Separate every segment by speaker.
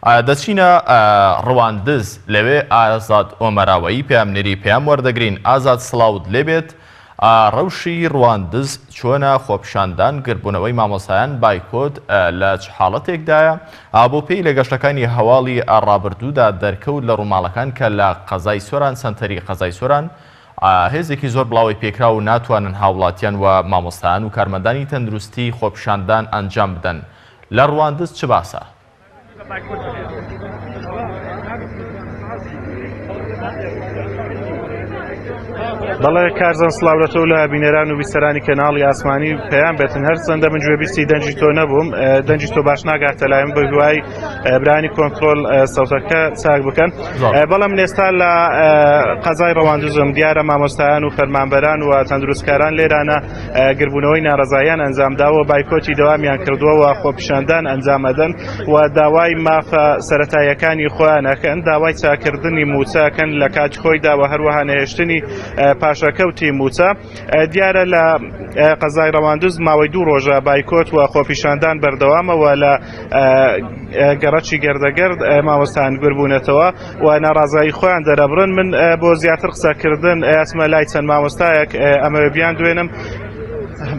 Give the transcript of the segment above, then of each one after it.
Speaker 1: دەچینە ڕواندز لەوێ ئازاد ئۆمەراوەیی پەیامنێری پەیام وەردەگرین. ئازاد سڵاوت لێبێت، ڕەوشی ڕواندز چۆنە، خۆپیشاندان، گردبوونەوەی مامۆستایان، بایکۆت لە چ حاڵەتێکدایە؟ بۆ پێی لە گەشتەکانی هەواڵی ڕابردوودا دەرکەوت لە ڕووماڵەکان کە لە قەزای سۆران سەنتەری قەزای سۆران هێزێکی زۆر بڵاوەی پێکراو و ناتوانن هاوڵاتیان و مامۆستایان و کارمەندانی تەندروستی خۆپیشاندان ئەنجام بدەن لە ڕواندز چ باسە؟
Speaker 2: بەڵێ کارزان سڵاو لە تۆ لە بینەران و بیسەرانی کەناڵی ئاسمانی پەیام بێتن هەرچەندە من گوێبیستی دەنگی تۆ نەبووم دەنگی تۆ باش ناگاتە لایم بە هیوای برانی کۆنترۆل سەوتەکە چاک بکەن بەڵام ئێستا لە قەزای ڕەواندزم دیارە مامۆستایان و فەرمانبەران و تەندروستکاران لێرانە گربوونەوەی ناڕەزاییان ئەنجامداوە بایکۆتی دەوامیان کردووە و خۆپیشاندان ئەنجام ئەدەن و داوای مافە سەتاییەکانی خۆیان ئەکەن داوای چاکردنی موچەکەن لە کاتی خۆیدا و هەروەها نەهێشتنی پاشەکەوتی موچە دیارە لە قەزای ڕەواندز ماوەی دوو ڕۆژە بایکۆت و خۆپیشاندان بەردەوامەوە لە گەڕەکی گردەگرد مامۆستان گربوونەتەوە و ناڕازایی خۆیان دەرەبڕن من بۆ زیاتر قسەکردن ئەچمە لای چەند مامۆستایەک ئەمەوێ بیان دوێنم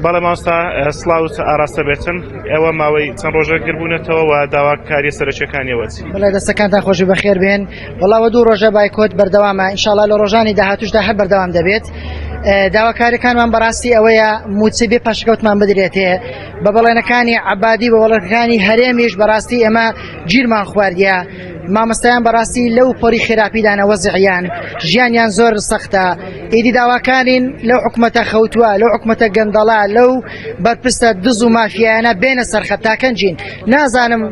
Speaker 2: بەڵێ مامۆستا سڵاوت ئاراستە بێتن ئێوە ماوەی چەند ڕۆژە گربوونەتەوە و داواکاریە سەرەکیەکانیەوە چی
Speaker 3: بەڵێ دەستەکانتان خۆشی بەخێر بێن وەڵاوە دوو ڕۆژە بایکۆت بەردەوامە ئینشاڵا لە ڕۆژانی داهاتوشدا هەر بەردەوام دەبێت داواکاریەکانمان بەڕاستی ئەوەیە موچە بێ پاشکەوتمان بدرێتێ بە بەڵێنەکانی عبادی بە بەڵێنەکانی هەرێمیش بەڕاستی ئێمە گیرمان خواردیە مامۆستایان بەڕاستی لەو پەڕی خراپیدانە وەزعیان ژیانیان زۆر سەختە ئیدی داواکارین لەو حکومەتە خەوتووە لەو حکومەتە گەندەڵە لەو بەرپرسە دز و مافیایانە بێنە سەرخەت تاکەنجین نازانم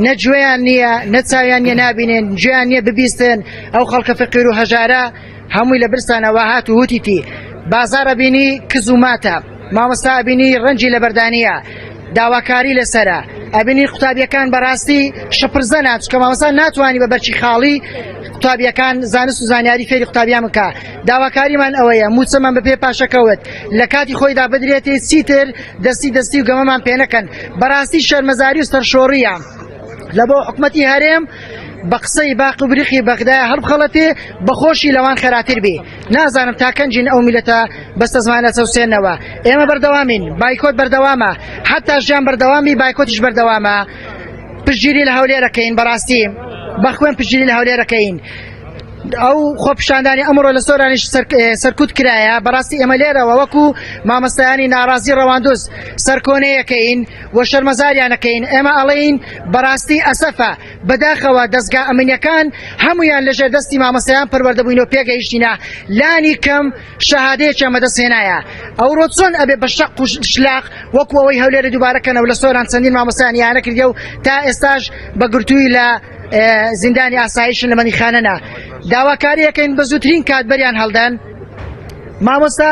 Speaker 3: نە گوێیان نییە نە چاویان نییە نابینن گوێیان نییە ببیستن ئەو خەڵکە فەقیر و هەژارە هەمووی لە برسانەوە هات و وتیتی بازاڕ ئەبینی کز و ماتە مامۆستا ئەبینی ڕەنجی لەبەردانیە داواکاری لەسرە ئەبینی قوتابیەکان بەڕاستی شپرزەنا چکە مامۆستا ناتوانانی بە بەرچی خاڵی قوتابیەکان زانست و زانیاری فێری قوتابیان بکە داواکاریمان ئەوەیە موچەمان بە پێ پاشەکەوت لە کاتی خۆیدا بدرێتی چیتر دەستی دەستی و گەمەمان پێنەکەن بەڕاستی شەرمەزاری و سەرشۆڕیە لە بۆ حکومەتی هەرێم بە قسەی باق و بریقی بەغدا هەڵبخەڵەتێ بەخۆشی لەوان خەراتر بێ نازانم تا کەنجین ئەو میلەتە بەستە زمانە چەوسێنەوە ئێمە بەردەوامین بایکۆت بەردەوامە حتا ژیان بەردەوامی بایکۆتیش بەردەوامە پشتگیری لە هەولێرەکەین بەڕاستی بەخوێن پشتگیری لە هەولێرەکەین ئەو خۆپیشاندانی ئەمڕۆ لە سۆرانیش سەرکوت کرایە بەڕاستی ئێمە لێرەوە وەکو مامۆستایانی ناڕازی ڕەواندوز سەرکۆنەیەکەین و شەرمەزاریانەکەین ئێمە ئەڵێین بەڕاستی ئەسەفە بەداخەوە دەستگا ئەمنیەکان هەمویان لەژێر دەستی مامۆستایان پەروەردە بووین و پێگەیشتینە لانی کەم شەهادەیەکیان بەدەست هێنایە ئەوڕۆ چۆن ئەبێ بە شەق و شلاق وەکو ئەوەی هەولێرە دووبارە کەنەوە لە سۆران چەندین مامۆستایان یانە کردیە و تا ئێستاش بە گرتووی لە زیندانی ئاسایشن لە مەنیخانەنا داواکاریەکەین بە زووترین کات بەریان هەڵدەن مامۆستا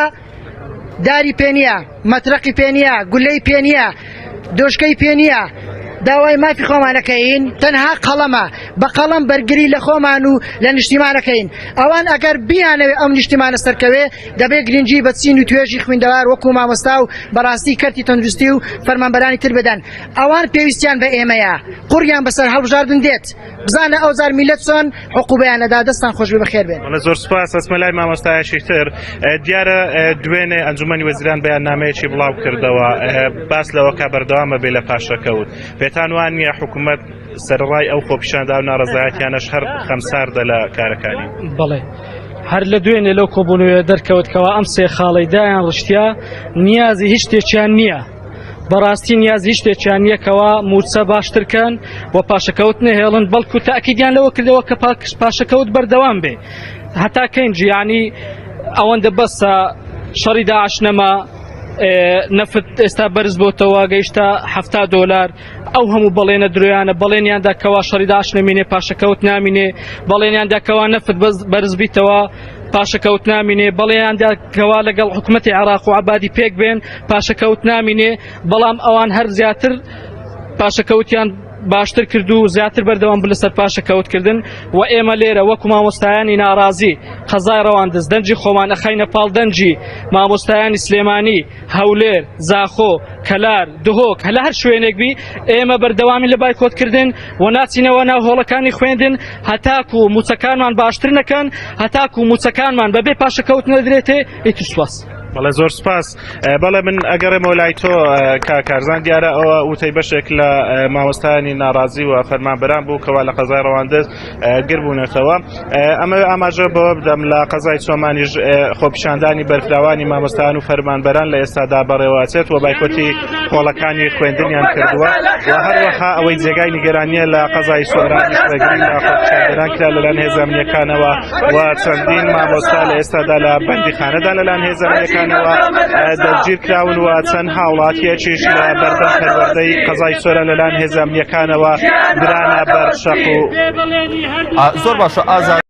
Speaker 3: داری پێ نییە مەترەقی پێ نییە گولەی پێ نییە دۆشکەی پێ نییە داوای مافی خۆمانەکەین تەنها قەڵەمە بە قەڵەم بەرگری لە خۆمان و لە نیشتیمانەکەین ئەوان ئەگەر بیانەوێ ئەم نیشتیمانە سەرکەوێ دەبێت گرنگی بە چین و توێژی خویندەوار وەکو مامۆستا و بەڕاستی کەرتی تەندروستی و فەرمانبەرانی تر بدەن ئەوان پێویستیان بە ئێمەیە قوڕیان بەسەر هەڵبژاردن دێت بزانە ئەوجار میلەت چۆن عقوبەیان ئەدا دەستان خۆشبێ بەخێر بێن.
Speaker 2: بەڵێ زۆر سوپاس ئەچمە لای مامۆستایەکی تر دیارە دوێنێ ئەنجومەنی وەزیران بەیاننامەیەکی بڵاو کردەوە باس لەوە کە بەردەوامە بێ لە پاشەکەوت پێتان وان نییە حکوومەت سەرڕای ئەو خۆپیشاندا و ناڕەزایەتیانەش هەر خەمساردە لە کارەکانی؟
Speaker 4: بەڵێ هەر لە دوێنێ لەو کۆبوونەوەیە دەرکەوت کەوا ئەم سێ خاڵەی دایان ڕشتیا نیازی هیچ شتێکیان نییە بەڕاستی نیاز هیچ شتێکیان نییە کەوا موچە باشتر کەن و پاشەکەوت نەهێڵن بەڵکو تاکیدیان لەوە کردەوە کە پاشەکەوت بەردەوام بێ هەتا کەنجی ینی ئەوەندە بەسە شەڕی داعش نەما نەفت ئێستا بەرز بۆتەوە گەیشتە ه دۆلار ئەو هەموو بەڵێنە درۆیانە بەڵێنیاندا کەوا شەڕی داعش نەمینێ پاشەکەوت نامینێ بەڵێنیاندا کەوا نەفت بەرز بیتەوە پاشەکەوت نامینێ بەڵێیاندا کەوا لەگەڵ حکوومەتی عێراق و عبادی پێک بێن پاشەکەوت نامینێ بەڵام ئەوان هەر زیاتر پاشەکەوتیان باشتر کرد و زیاتر بەردەوام بوو لەسەر پاشەکەوتکردن و ئێمە لێرە وەکو مامۆستایانی ناڕازی قەزای ڕەواندز دەنگی خۆمان ئەخەینە پاڵ دەنگی مامۆستایانی سلێمانی، هەولێر، زاخۆ، کەلار، دهۆک لە هەر شوێنێک بی ئێمە بەردەوامین لە بایکۆتکردن و ناچینەوە ناو هۆڵەکانی خوێندن هەتاکو موچەکانمان باشتر نەکەن هەتاکو موچەکانمان بەبێ پاشەکەوت نەدرێتێ ئیتر سوپاس.
Speaker 2: بەڵێ زۆر سپاس. بەڵێ من ئەگەڕێمەوە لای تۆ کاک کارزان دیارە ئەوە وتەی بەشێک لە مامۆستایانی ناڕازی و فەرمانبەران بوو کەوا لە قەزای ڕەواندز گربوونەتەوە ئەمەوێ ئاماژە بەوە بدەم لە قەزای چۆمانیش خۆپیشاندانی بەرفراوانی مامۆستایان و فەرمانبەران لە ئێستادا بەڕێوەچێت و بایکۆتی هۆڵەکانی خوێندنیان کردووە و هەروەها ئەوەی جێگای نیگەرانیە لە قەزای سۆرانیش ڕێگری لە خۆپیشاندەران کرا لەلایەن هێزە ئەمنییەکانەوە و چەندین مامۆستا لە ئێستادا لە بەندیخانەدا لەلایەن هێزە ئەمنییەکانەوە دەستگیر کراون و چەند هاوڵاتیەکیش لە بەردەم پەروەردەی قەزای سۆران لەلایەن هێزە ئەمنییەکانەوە درانە بەر شەق و
Speaker 1: زۆر باشە ئازاد.